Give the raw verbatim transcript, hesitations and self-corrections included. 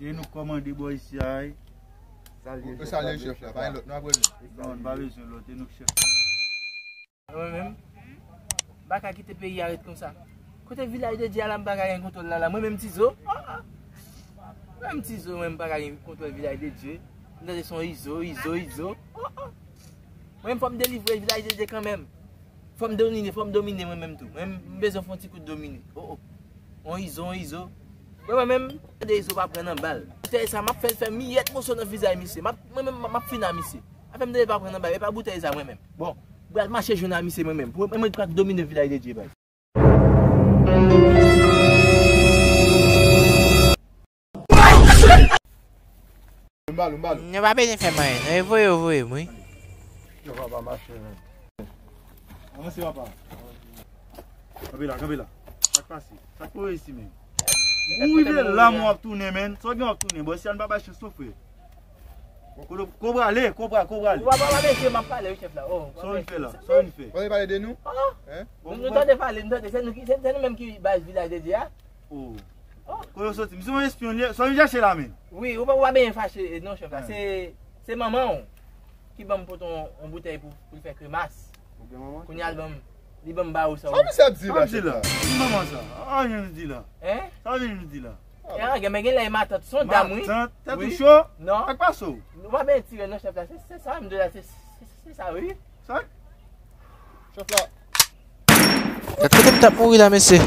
E nou k kòmande bò isi a, wi. Salye chèf la, pa gen lòt non apre nou. Non, n pa bezwen lòt, e nou k chèf la. Mwen menm, m pa ka kite peyi a ret konsa. Kote Vilaj de Dye a la, m pa ka gen kontwòl la la. Mwen menm Tizo, ah, ah. Mwen menm Tizo, mwen m pa ka gen kontwòl Vilaj de Dye. M tande son Izo, Izo, Izo. Ah, ah. Mwen menm fò m delivre Vilaj de Dye kanmenm. Fò m domine, fò m domine mwen menm tou. Mwen menm, m bezwen fè yon ti kout domine. Oh, oh. On Izo, on Izo. Mwen, mwen menm, tande Izo pa pran nan bal. Boutèy sa, m ap fè l fè miyèt moso nan vizaj misye. M ap, mwen menm, m ap fin a misye. Afè m tande pa pran nan bal, e pa boutèy sa mwen menm. Bon, m pral mache jwenn a misye mwen menm. Pou mwen, mwen pral domine Vilaj de Dye, bay. Mbalo, mbalo. Nou pa bezwen fè m anyen, non. E voye yo voye m, wi. Yo, papa, mache, men. Avanse, papa. Kanpe la, kanpe la. Sa k pase? Sa k pase isi, men? Ou rive la, men w ap tounen, men. Sa w gen w ap tounen? Bon, si a n pa bay chans, non, frè. Ko-, ko prale, ko pra-, ko prale. Ou pa pale, mesye, m ap pale, wi, chèf la. Oh, sa w vin fè la? Sa w vin fè? Pale, pale de nou. Oh. Hein? Nou, nou tande pale, nou tande, se nou ki, se, se nou menm ki baz Vilaj de Dye a. Oh. Oh. Kote w soti? Misye yon espyon li ye. Sa w vin chèche la, men? Wi, ou pa, ou pa benyen fache, non, chèf la. Se, se manman w ki ban m pote yon, yon boutèy pou, pou l fè kremas. Ou gen manman? Kounye a l ban m, li ban m bawo sa. Sa misye ap di la, chèf la? Ki manman sa? A, anyen nou di la. Hein? Sa anyen nou di la? E a, gen, men gen lè e matant, se yon dam, wi. Matant, tèt ou cho? Non. Sa k pase w? Ou pa benyen tire, non, chèf la. Se, se sa, m di la, se, se, se, se sa, wi. Sa? Chèf la. Gad kote m t ap mouri la, mesye.